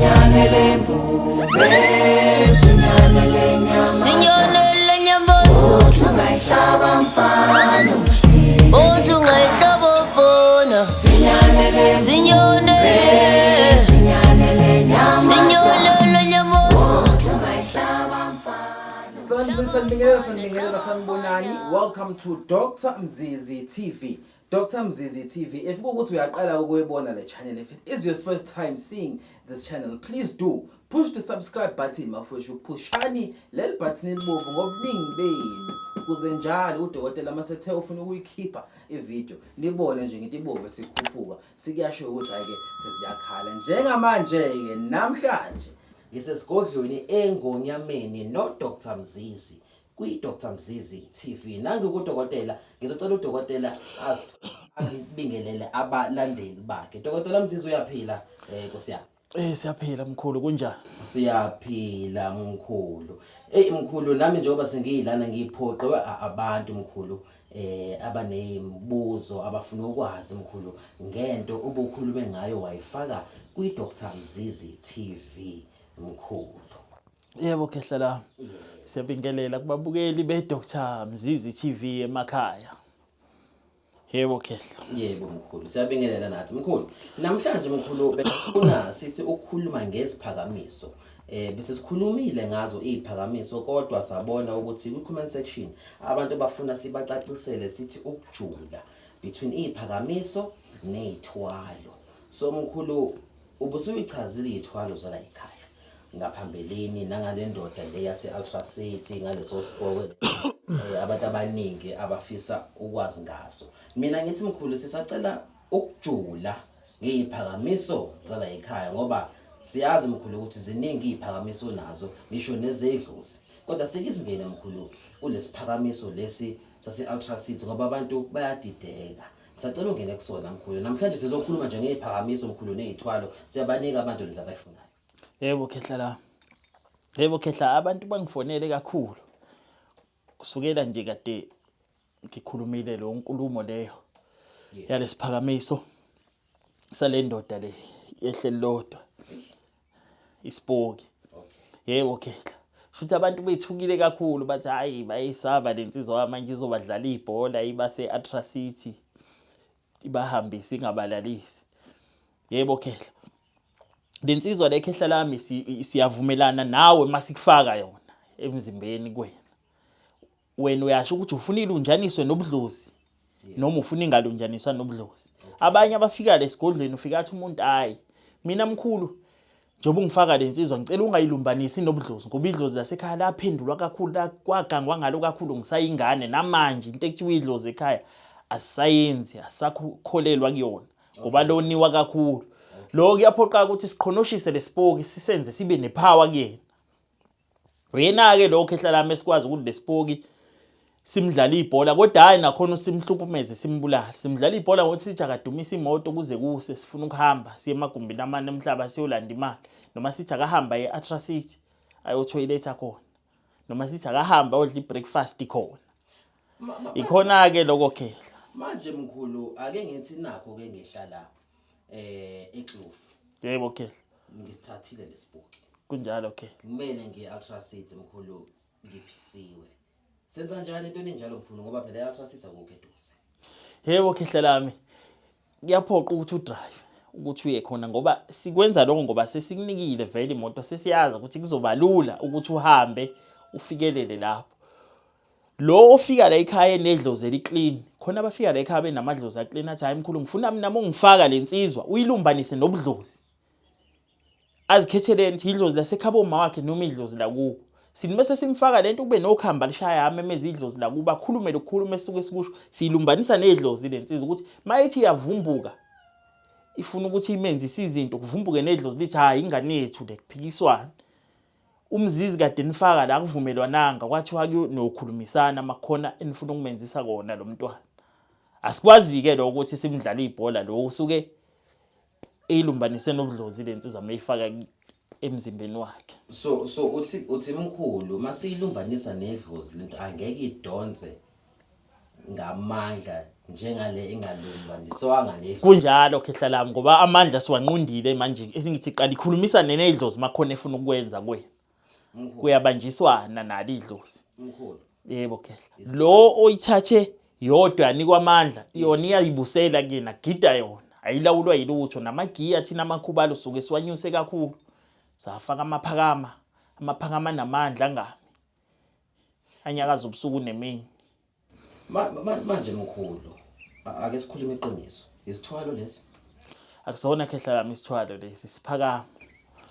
Sinyanele mbube, sinyanele nyamaza. Sinyanele nyambozo. Uthi ungayihlaba mfana usile. Uthi ungayihlaba mfana. Sinyanele Sinyanele. sinyanele nyamaza. Sinyanele nyambozo. Uthi ungayihlaba mfana. Sanibonani, sanibingelela, sanibingelela, sanibonani. Welcome to Dr. Mzizi TV. Dr. Mzizi TV. If kuwukuthi uyaqala ukuyibona le channel, if it is your first time seeing this channel, please do push the subscribe button mafowethu. Pushani leli button elibovu ngobuningi benu. Kuze njalo udokotela masethe ufuna ukuyikhipha ivideo, nibone nje ngithi ibovu sikhuphuka. Sikuyasho ukuthi hayi ke sesiyakhala. Njengamanje ke namhlanje ngisesigodlweni eNgonyameni no Dr Mzizi kwi Dr Mzizi TV. Nangu kudokotela, ngizocela udokotela angibingelele abalandeli bakhe. Dokotela Mzizi, uyaphila Nkosi yami? Siyaphila mkhulu, kunjani? Siyaphila mkhulu. Ey mkhulu, nami njengoba sengiyilana ngiphoqwe abantu mkhulu abanezimbuzo abafuna ukwazi mkhulu ngento obukhulume ngayo wayifaka kwi Dr Mzizi TV mkhulu. Yebo khehla la. Siyabingelela kubabukeli be Dr Mzizi TV emakhaya. Yebo khehla. Yebo mkhulu, siyabingelela nathi mkhulu. Namhlanje mkhulu befuna sithi ukukhuluma ngeziphakamiso. Bese sikhulumile ngazo iziphakamiso, kodwa sabona ukuthi kwi comment section abantu bafuna sibacacisele sithi ukujula between iziphakamiso nezithwalo. So mkhulu, ubusuyichazile izithwalo zala ekhaya ngaphambilini nangale ndoda le yase Ultra City, ngaleso sipoko abantu abaningi abafisa ukwazi ngaso. Mina ngithi mkhulu, sisacela ukujula ngeziphakamiso zala ekhaya, ngoba siyazi mkhulu ukuthi ziningi iziphakamiso nazo, ngisho nezedlozi, kodwa sike singene mkhulu kulesiphakamiso lesi sase Ultra City, ngoba abantu bayadideka. Sacela ungene kusona mkhulu. Namhlanje sizokhuluma nje ngeziphakamiso mkhulu nezithwalo, siyabanika abantu lento abayifunayo. Yebo khehla la. Yebo khehla, abantu bangifonele kakhulu. Kusukela nje kade ngikhulumile lo nkulumo leyo yalesiphakamiso sale ndoda le yehleli lodwa. Isipoki. Yebo khehla. Futhi abantu bethukile kakhulu, bathi hayi, bayisaba lensizwa manje izobadlala ibhola ibase Ultra City, ibahambise ingabalalisi. Yebo khehla. Lensizwa le khehla lami, siyavumelana nawe masikufaka yona emzimbeni kuwena. Wena uyasho ukuthi ufuna ilunjaniswe nobudlozi noma ufuna ingalunjaniswa nobudlozi. Abanye abafika lesigodlweni, ufika athi umuntu, "Hayi mina mkhulu, njengoba ungifaka lensizwa, ngicela ungayilumbanisi nobudlozi, ngoba idlozi lasekhaya laphendulwa kakhulu, la kwagangwa ngalo kakhulu ngisayingane. Namanje into ekuthiwa idlozi ekhaya asisayenzi, asisakholelwa kuyona ngoba loniwa kakhulu." Lokho kuyaphoqa ukuthi siqhonoshise lesipoki, sisenze sibe nepower kuyena. Uyena-ke lokho khehla lami esikwazi ukuthi lesipoki simdlala ibhola, kodwa hayi nakhona simhlukumeze simbulale. Simdlala ibhola ngokuthi sithi akadumise imoto kuze kuse, sifuna ukuhamba siye emagumbini amane emhlaba siyolanda imali, noma sithi akahamba e-Ultra City ayothoyiletha khona, noma sithi akahamba ayodla i-breakfast khona. Ikhona-ke lokho khehla. Manje mkhulu, ake ngithi nakho ke ngihlala eKloof. Yebo khehla. Ngisithathile lesipoki. Kunjalo khehla. Kumele ngiye Ultra City mkhulu, ngiphisiwe. Senza njani into enjalo mkhulu, ngoba phela i-Ultra City akukho eduze? Yebo khehla lami, kuyaphoqa ukuthi udrive ukuthi uye khona, ngoba sikwenza lokho ngoba sesikunikile vele imoto, sesiyazi ukuthi kuzoba lula ukuthi uhambe ufikelele lapho. Lo ofika la ekhaya enedlozi eliclean, khona abafika la ekhaya benamadlozi aclean, athi, "Hayi mkhulu, ngifuna mina uma ungifaka le nsizwa uyilumbanise nobudlozi." Azikhetheleni ukuthi idlozi lasekhabo uma wakhe noma idlozi lakubo. Sithi bese simfaka lento kube nokhamba lishaya amemeza idlozi lakubo, akhulume lokukhuluma esuke sikusho. Siyilumbanisa nedlozi lensizwa ukuthi mayithi iyavumbuka ifuna ukuthi imenzise izinto, kuvumbuke nedlozi lithi, "Hayi, ingane yethu le, kuphikiswana uMzizi kade nifaka la, kuvumelwananga, kwathiwa kunokhulumisana makukhona enifuna ukumenzisa kona lo mntwana." Asikwazi-ke lokho ukuthi simdlale ibhola lo usuke eyilumbanise nobudlozi lensizwa mayifaka emzimbeni wakhe. So uthi mkhulu, masiyilumbanisa nedlozi lento, angeke idonse ngamandla? Njengale ingalumba ndiswanga le. Kunjalo khehla lami ngoba amandla siwanqundile manje esingithi qala ikhulumisane nedlozi makhona efuna ukwenza kuwena. Kuyabanjiswana nalo idlozi. Mkhulu. Yebo khehla. Lo oyithathe yodwa yanikwa amandla yona iyayibusela kuyena gida yona ayilawulwa yilutho namagiya thina amakhubalo suke siwanyuse kakhulu safaka amaphakama amaphakama namandla angami anyakaza ubusuku nemini. Manje mkhulu, ake sikhulume iqiniso. Isithwalo lesi? Akusona khehla lami isithwalo lesi, isiphakamo.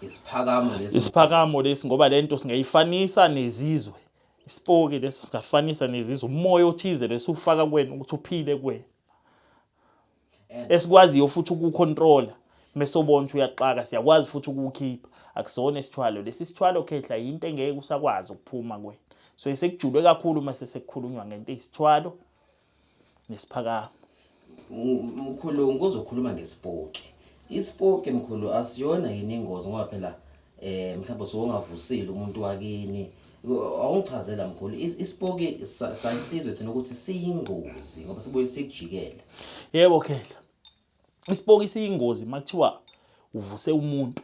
Isiphakamo lesi. Isiphakamo lesi ngoba lento singayifanisa nezizwe. Isipoki leso singafanisa nezizwe, umoya othize lesufaka kuwena ukuthi uphile kuwena. Esikwaziyo futhi ukucontrola mese ubona ukuthi uyaxaka siyakwazi futhi ukuwukhipha. Akusona isithwalo lesi, isithwalo khehla yinto engeke usakwazi ukuphuma kuwena. So sekujulwe kakhulu mase sekukhulunywa ngento eyisithwalo nesiphakamo. Mkhulu, ngizokhuluma ngesipoki. Isipoki mkhulu asiyona yini ingozi ngoba phela mhlawumbe usungavusile umuntu wakini. Awungichazela mkhulu, isipoki sayisizwe thina ukuthi siyingozi ngoba sibuye sikujikele. Yebo khehla. Isipoki siyingozi makuthiwa uvuse umuntu.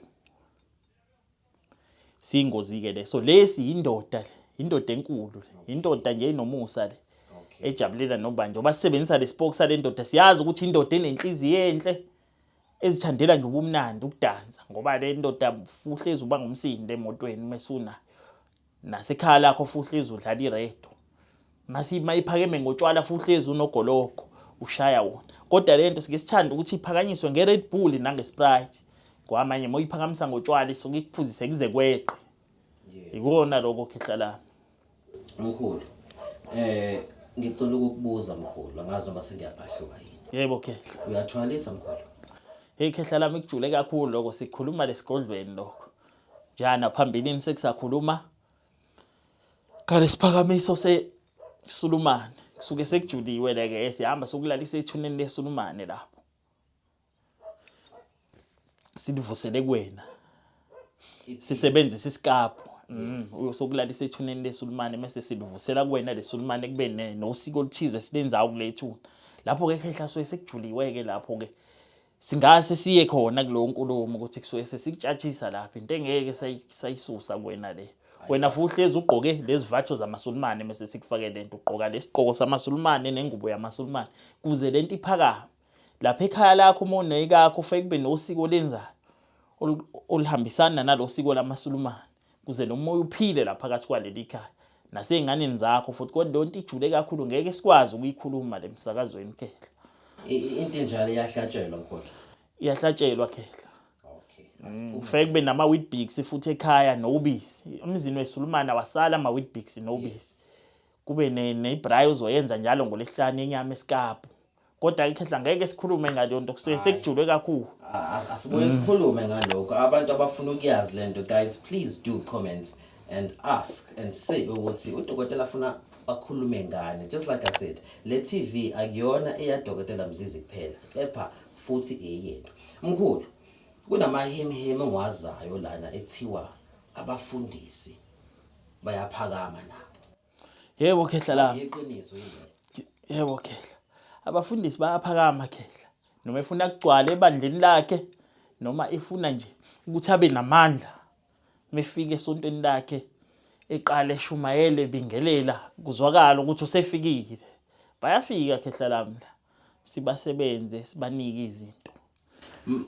Siyingozi ke leso. Lesi indoda le, indoda enkulu le, indoda nje enomusa le. Ejabulela noba nje basebenzisa lesipoki sale ndoda, siyazi ukuthi indoda enenhliziyo enhle ezithandela nje ubumnandi ukudansa ngoba le ndoda uhlezi uba ngumsindo emotweni mesuna nasekhaya lakho futhi uhlezi udlala iredo mase mayiphakeme ngotshwala futhi uhlezi unogologo ushaya wona. Kodwa le nto sike sithanda ukuthi iphakanyiswe nge-Red Bull nange-Sprite ngoba manje uma uyiphakamisa ngotshwala isuke ikuphuzise kuze kweqe. Ikona lokho khehla lami. Mkhulu, ngicela ukukubuza mkhulu, angazi noma sengiyabhahluka yini. Yebo khehla. Uyathwalisa mkhulu? Hey khehla lami, kujule kakhulu lokho, sikhuluma lesigodlweni lokho. Njana phambilini sekusakhuluma ngalesiphakamiso seSulumane, kusuke sekujuliwe leke sihamba sokulalisa ethuneni leSulumane lapho. Silivusele kuwena. Sisebenzisa isikapu. Uyosokulalisa ethuneni leSulumane mase silivusela kuwena leSulumane kube nosiko oluthize silenzayo kule thuna. Lapho ke khehla suke sekujuliwe ke lapho ke. Singase siye khona kulowo nkulumo ukuthi kusuke sesikutshatshisa lapha into engeke sayisusa kuwena le. Wena futhi uhlezi ugqoke lezi vatho zamaSulumane mase sikufake lento, ugqoka lesigqoko samaSulumane nengubo yamaSulumane kuze lento iphakame. Lapha ekhaya lakho uma unekakho ufike kube nosiko olenzayo oluhambisana nalosiko lamaSulumane kuze lo moya uphile lapha phakathi kwaleli khaya nasey'nganeni zakho futhi. Kodwa leyo nto ijule kakhulu ngeke sikwazi ukuyikhuluma le msakazweni khehla. Into enjalo iyahlatshelwa mkhulu? Iyahlatshelwa khehla. Okay. Ufike kube nama-Weet-Bix futhi ekhaya nobisi. Emzini weSulumane awasala ama-Weet-Bix nobisi. Kube ne-braai ozoyenza njalo ngolesihlanu yenyama esikapu. Kodwa ke khehla ngeke sikhulume ngaleyo nto, kusuke sekujulwe kakhulu. Asibuye sikhulume ngalokho. Abantu abafuna ukuyazi lento, guys, please do comment and ask and say ukuthi udokotela afuna bakhulume ngani. Just like I said, le TV akuyona eyadokotela Mzizi kuphela, kepha futhi eyethu. Mkhulu, kunamahemheme engiwazayo lana ekuthiwa abafundisi bayaphakama nabo. Yebo khehla lami. Iqiniso yini? Yebo khehla. Abafundisi bayaphakama khehla. Noma efuna kugcwale ebandleni lakhe, noma efuna nje ukuthi abe namandla. Mefika esontweni lakhe eqale eshumayele ebingelela kuzwakala ukuthi usefikile. Bayafika khehla lami la. Sibasebenze sibanike izinto.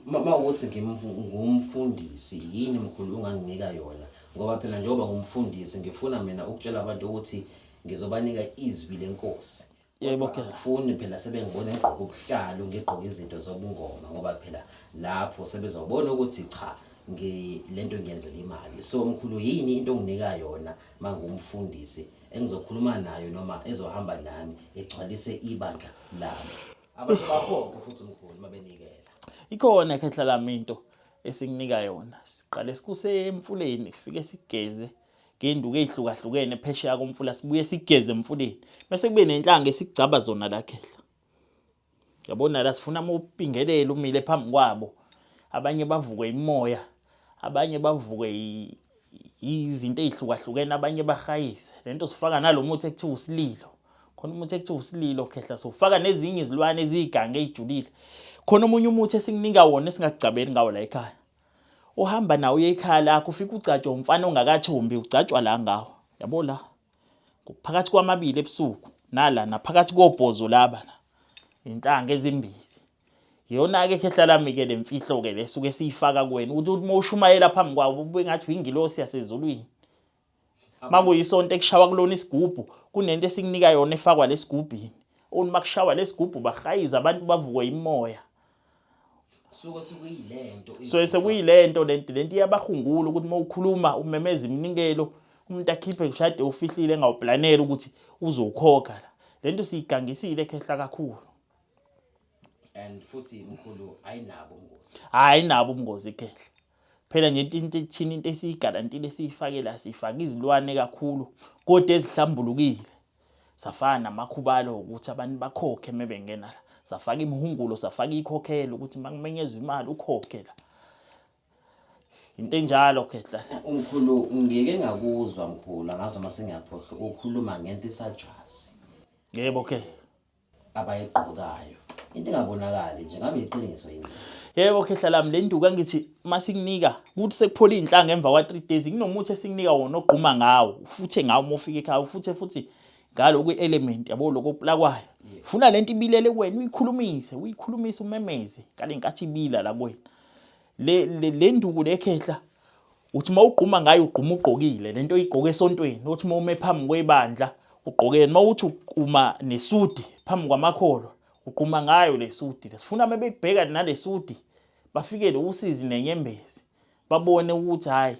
Mawukuthi ngumfundisi yini mkhulu unganginika yona? Ngoba phela njengoba ngumfundisi ngifuna mina ukutshela abantu ukuthi ngizobanika izwi lenkosi. Yebo, Kodwa khehla. angifuni phela sebengibona ngigqoka ubuhlalu, ngigqoka izinto zobungoma, ngoba phela lapho sebezobona ukuthi cha, lento ngiyenzela imali. So mkhulu, yini into onginika yona mangumfundisi engizokhuluma nayo noma ezohamba nami egcwalise ibandla lami? Abantu bakhokhe futhi mkhulu mabenikela. Ikhona khehla lami into esikunika yona. Siqale sikuse emfuleni, sifike sigeze ngenduku ezihlukahlukene phesheya komfula, sibuye sigeze emfuleni. Bese kube nenhlanga esigcaba zona la khehla. Yabona la sifuna uma ubingelela umile phambi kwabo. Abanye bavukwe imoya, abanye bavukwe izinto ezihlukahlukene, abanye bahayise. Lento sifaka nalomuthi ekuthiwa usililo. Khona umuthi ekuthiwa usililo khehla, sofaka nezinye izilwane eziyigange ezijulile. Khona omunye umuthi esikunika wona esingakugcabeli ngawo la ekhaya. Uhamba nawo uye ekhaya lakho ufike ugcatshwe umfana ongakathombi, ugcatshwa la ngawo. Yabo la. Phakathi kwamabili ebusuku nala naphakathi kobhozo laba la. Inhlanga ezimbili. Iyona-ke khehla lami-ke le mfihlo-ke le suke siyifaka kuwena ukuthi uma ushumayela phambi kwabo ube ngathi uyingilosi yasezulwini. Makuyisonto ekushawa kulona isigubhu kunento esikunika yona efakwa lesigubhini. Uma kushawa lesigubhu bahayiza abantu bavukwe imoya. Suke sekuyilento. So sekuyilento lento lento iyabahungula ukuthi uma ukhuluma umemeza iminikelo umuntu akhiphe kushade ufihlile engawuplanela ukuthi uzowukhokha la. Lento siyigangisile khehla kakhulu. And futhi mkhulu ayinabo ubungozi. Hayi nabo ubungozi khehla. Phela nje into ethini into esiyigarantile esiyifake la sifaka izilwane kakhulu kodwa ezihlambulukile. Safaka namakhubalo ukuthi abantu bakhokhe mebengena la. Safaka imihungulo, safaka ikhokhelo ukuthi makumenyezwa imali ukhokhe la. Into enjalo khehla. Umkhulu ngike ngakuzwa mkhulu angazi noma sengiyaphohla ukhuluma ngento isajazi. Yebo khehla. Abayigqokayo into engabonakali nje ngabe iqiniso yini? Yebo khehla lami, le nduku angithi masikunika kuthi sekuphola iy'nhlanga emva kwa-3 days, kunomuthi esikunika wona ogquma ngawo ufuthe ngawo uma ufika ekhaya, ufuthe futhi ngalo kwi-element yabo lokho okuplakwayo. Funa lento ibilele kuwena, uyikhulumise uyikhulumise umemeze ngale nkathi ibila la kuwena. Le nduku le khehla uthi uma ugquma ngayo ugquma ugqokile lento oyigqoke esontweni, uthi uma ume phambi kwebandla ugqokeni, uma uthi uma nesudi phambi kwamakholwa ugquma ngayo le sudi. Sifuna uma bekubheka nale sudi bafikele usizi nenyembezi, babone ukuthi hhayi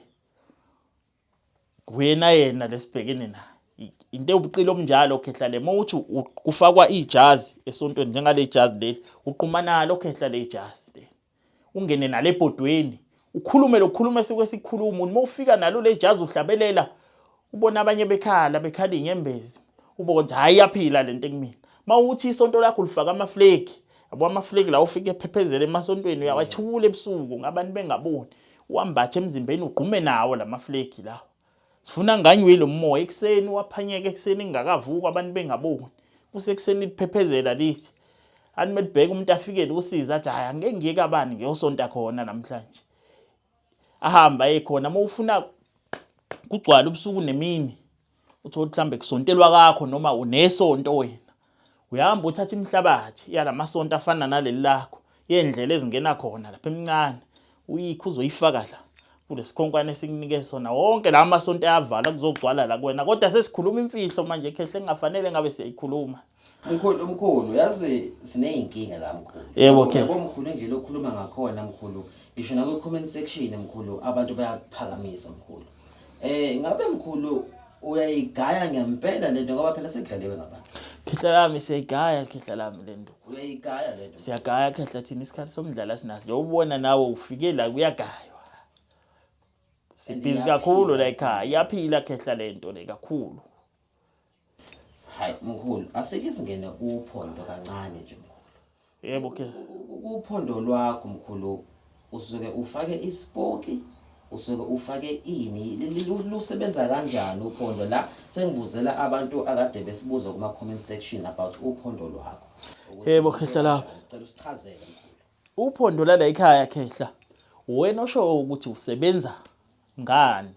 wena yena lesibhekene naye. Into ewubuqili obunjalo khehla le. Uma uthi kufakwa ijazi esontweni njengale jazi leli, uquma nalo khehla le jazi leli, ungene nale ebhodweni ukhulume lokukhuluma esuke sikhuluma. Uma ufika nalo le jazi uhlabelela, ubona abanye bekhala bekhala inyembezi, ubona ukuthi hayi iyaphila lento ekumina. Uma uthi isonto lakho ulifaka amaflegi yabo, amaflegi la ufike ephephezele emasontweni uyawathula ebusuku ngabantu bengaboni, uwambathe emzimbeni ugqume nawo lamaflegi lawo. Sifuna nganywe lo moya ekuseni, waphanyeka ekuseni kungakavukwa abantu bengaboni, kusekuseni liphephezela lithi animelibheke umuntu afikele usiza athi hayi angeke ngiye kabani ngiyosonta khona namhlanje, ahamba aye khona. Uma ufuna kugcwala ubusuku nemini, uthole mhlambe kusontelwa kakho noma unesonto wena, uyahamba uthatha imihlabathi yalamasonto afana naleli lakho yendlela ezingena khona lapha emincane, uyikho uzoyifaka la kulesikhonkwane esikunike sona. Wonke la masonto ayavala kuzogcwala la kuwena. Kodwa sesikhuluma imfihlo manje khehle engafanele ngabe siyayikhuluma. Mkhulu, mkhulu, yazi sineyinkinga la mkhulu. Yebo, Khehla. Yabo mkhulu, indlela okhuluma ngakhona mkhulu, ngisho nakwi comment section mkhulu abantu bayakuphakamisa mkhulu. Ngabe mkhulu uyayigaya ngempela lento, ngoba phela sekudlaliwe ngabantu. Khehla lami, siyayigaya khehla lami le nto. Uyayigaya lento. Siyagaya khehla, thina isikhathi somdlalo asinaso. Njengoba ubona nawe ufike la kuyagaywa. Sibhizi kakhulu la ekhaya. Iyaphila khehla lento le kakhulu. Hayi mkhulu, asike singene kuphondo kancane nje mkhulu. Yebo ke. Kuphondo lwakho mkhulu usuke ufake isipoki, usuke ufake ini, lusebenza kanjani uphondo la? Sengibuzela abantu akade besibuza kuma comment section about uphondo lwakho. Ukuthi Yebo, khehla lapha. Sicela usichazele mkhulu. Uphondo lala ekhaya khehla, wena osho ukuthi usebenza ngani?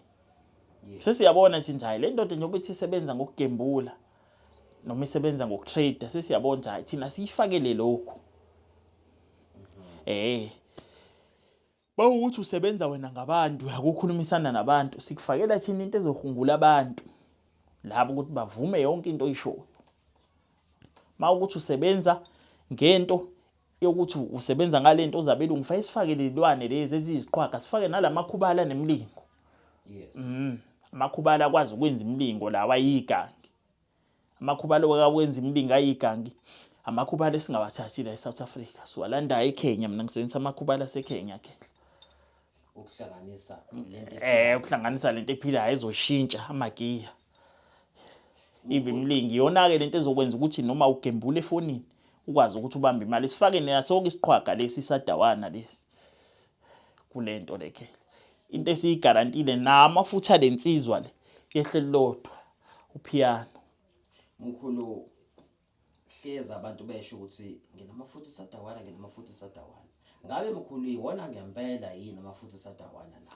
Sesiyabona nje nje hayi le ndoda njengoba ithi isebenza ngokugembula noma isebenza ngokutrade, sesiyabona nje hayi thina siyifakele lokhu. Bawukuthi usebenza wena ngabantu, uyakukhulumisana nabantu, sikufakela thina into ezohungula abantu labo ukuthi bavume yonke into oyishoyo. Mawukuthi usebenza ngento yokuthi usebenza ngalento ozabelungu, fanele sifake lezilwane lezi eziyiziqhwaga, sifake nalamakhubala nemilingo. Amakhubala akwazi ukwenza imilingo lawa ayigangi. Amakhubalo akwenza imilingo ayigangi. Amakhubalo esingawathathi la eSouth Africa, siwalanda eKenya. Mina ngisebenzisa amakhubalo aseKenya khehla. Ukuhlanganisa lento. Ukuhlanganisa lento ephilayo ezoshintsha amagiya. Ibe imilingo iyona ke lento ezokwenza ukuthi noma ugembula efonini ukwazi ukuthi ubambe imali. Sifake naso isiqhwaga lesi sadawana lesi kulento le khehla. Into esiyigarantile namafutha lensizwa le yehle lodwa upiano. Mkhulu, Hlezi abantu besho ukuthi nginamafutha esadawana, nginamafutha esadawana. Ngabe mkhulu iwona ngempela yini amafutha esadawana la?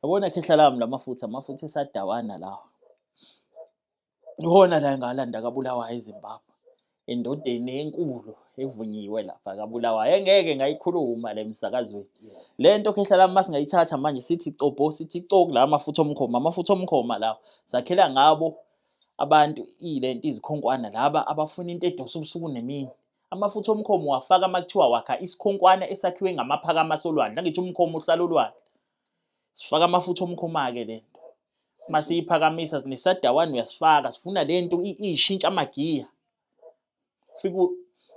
Yabona khehla lami lamafutha, amafutha esadawana lawa. Iwona la engalanda kaBulawayo eZimbabwe. Endodeni enkulu evunyiwe lapha kaBulawayo engeke ngayikhuluma le emsakazweni. Le nto khehla lami masingayithatha manje sithi cobho sithi co kula mafutha omkhoma, amafutha omkhoma lawa. Sakhela ngabo abantu ilento izikhonkwana laba abafuna into edosa ubusuku nemini. Amafutha omkhomo uwafaka uma kuthiwa wakha isikhonkwana esakhiwe ngamaphakama asolwandle. Angithi umkhomo uhlala olwandle. Sifaka amafutha omkhoma-ke le nto. Uma siyiphakamisa sinesadawane uyasifaka, sifuna le nto ishintshe amagiya. Fike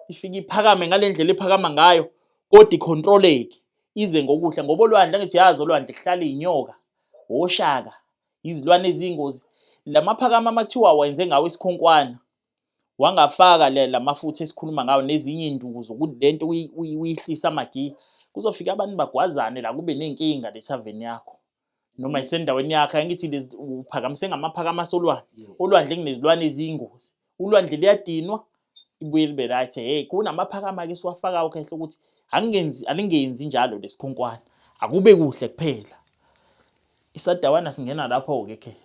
ifike iphakame ngale ndlela ephakama ngayo kodwa icontroleke ize ngokuhle ngoba olwandle angithi yazi olwandle kuhlala iy'nyoka, oshaka, izilwane eziyingozi. Lamaphakama uma kuthiwa wenze ngawo isikhonkwana wangafaka le lamafutha esikhuluma ngawo nezinye iy'nduku zokuthi le nto uyihlise amagiya, kuzofika abantu bagwazane la kube ney'nkinga le thaveni yakho noma isendaweni yakho. Angithi lezi uphakamise ngamaphakama asolwandle, olwandle kunezilwane eziyingozi, ulwandle luyadinwa ibuye libe right. Hey, kunamaphakama-ke esiwafakayo khehla ukuthi angingenzi alingenzi njalo lesikhonkwana, akube kuhle kuphela. Isadawana singena lapho-ke khehla.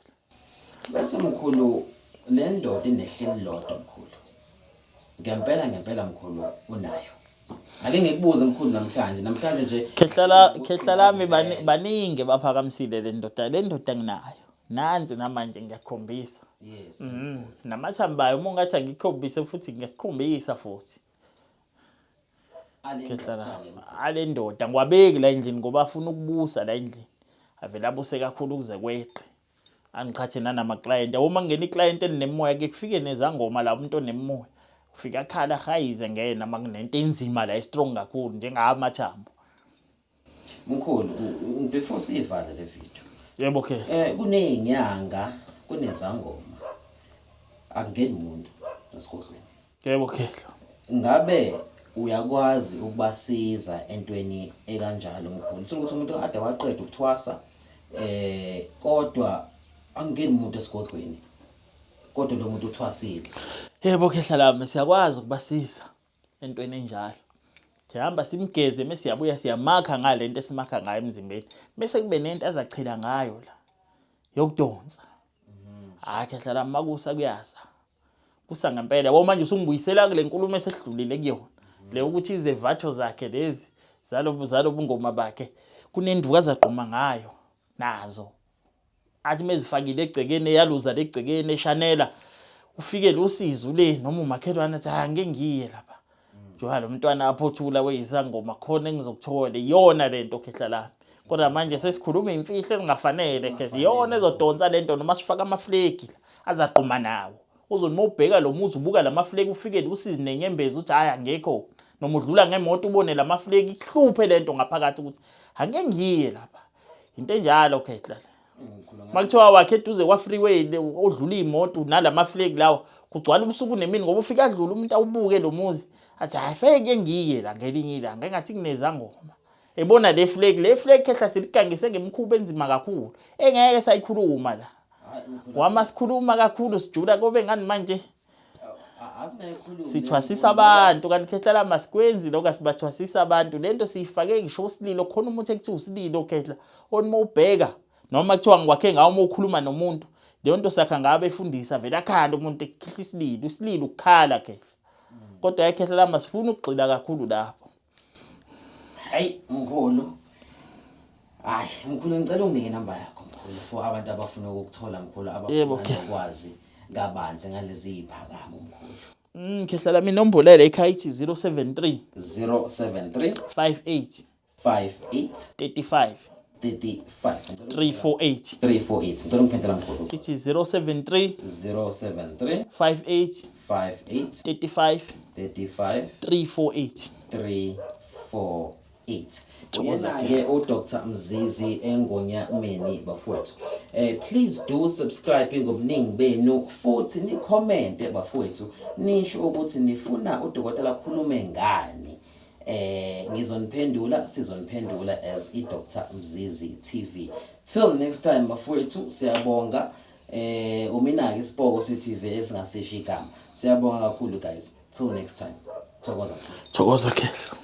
Bese mkhulu le ndoda inehleli lodwa mkhulu. Ngempela ngempela mkhulu unayo. Ake ngikubuze mkhulu namhlanje, namhlanje nje Khehla la khehla lami baningi baphakamisile le ndoda, le ndoda nginayo. Nansi namanje ngiyakukhombisa. Yes. Namathambo ayo uma ungathi angikukhombise futhi ngiyakukhombisa futhi. Khehla la ale ndoda ngiwabeki la endlini ngoba afuna ukubusa la endlini. Avele abuse kakhulu kuze kweqe. Angiqhathe nanama-client. Yabo uma kungena i-client elinemoya ke kufike nezangoma la umuntu onemoya. Ufika akhala ahayize ngena uma kunento enzima la e-strong kakhulu njengawo amathambo. Mkhulu, before siyivale le video. Yebo khehla. Kunezinyanga, kunezangoma. Akungeni umuntu esigodlweni. Yebo khehla. Ngabe uyakwazi ukubasiza entweni ekanjalo mkhulu? Uthola ukuthi umuntu kade waqeda ukuthwasa kodwa akungeni umuntu esigodlweni. Kodwa lo muntu uthwasile. Yebo khehla lami, siyakwazi ukubasiza entweni enjalo. Sihamba simgeze mese siyabuya siyamakha ngale nto esimakha ngayo emzimbeni. Bese kube nento azachela ngayo la yokudonsa. Hayi khehla lami, makusa kuyasa. Kusa ngempela. Yabo manje usungibuyisela kule nkulumo esesidlulile kuyona. Le ukuthi izevatho zakhe lezi zalobu zalobungoma bakhe kunenduku azagquma ngayo nazo. Athi mezifakile egcekeni eyaluza legcekeni eshanela ufike lo sizu le noma umakhelwane athi hayi ngeke ngiye lapha. Njengoba lo mntwana aphothula weyisangoma khona engizokuthola iyona lento khehla lami. Kodwa manje sesikhuluma imfihlo ezingafanele khehla. Iyona ezodonsa lento noma sifaka amaflegi la azagquma nawo. Uzothi uma ubheka lo muzi ubuka lamaflegi ufike usizi nenyembezi uthi hayi angekho. Noma udlula ngemoto ubone lamaflegi kuhluphe lento ngaphakathi ukuthi angeke ngiye lapha. Into enjalo khehla le. Makuthiwa wakhe eduze kwa freeway odlula imoto nalamaflegi lawa kugcwala ubusuku nemini ngoba ufika adlula umuntu awubuke lo muzi athi hayi feke ngiye la ngelinye ilanga engathi kunezangoma. Ebona le flag, le flag khehla siligangise ngemikhuba enzima kakhulu engeke sayikhuluma la. Wama sikhuluma kakhulu sijula kobe ngani manje sithwasisa abantu kanti khehla lami asikwenzi lokho, asibathwasisa abantu. Lento siyifake ngisho usililo khona umuntu ekuthiwa usililo khehla oni uma ubheka noma kuthiwa ngikwakhe ngawo uma ukhuluma nomuntu leyo nto sakha ngabe efundisa vele akhala umuntu ekhihla isililo, isililo ukukhala khehla. Kodwa khehla lami asifuni ukugxila kakhulu lapho. Hayi mkhulu. Hayi mkhulu, ngicela unginike inamba yakho mkhulu for abantu abafuna ukukuthola mkhulu, Yebo, abafuna khehla. nokwazi kabanzi ngalezi ziphakamo mkhulu. Khehla lami inombolo le ekhaya ithi 073 073 58 58 35 35 348. 348. Ngicela ungiphindela mkhulu. Ithi 073 073 58 58 35 35 348. 348. Thokoza. Uyena-ke uDr Mzizi Engonyameni bafowethu. Please do subscribe ngobuningi benu futhi ni-comment bafowethu, nisho ukuthi nifuna udokotela akhulume ngani. Ngizoniphendula, sizoniphendula as iDr Mzizi TV. Till next time bafowethu, siyabonga. Umina ke isipoko se-TV esingasisho igama. Siyabonga kakhulu guys. Till next time. Thokoza. Thokoza khehla.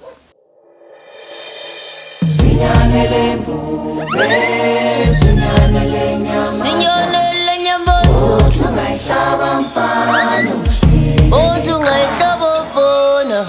Sinyane lembube, sinyane lenyama. Sinyone lenyambozo. Uthi ungayihlaba mfana Uthi ungayihlaba mfana.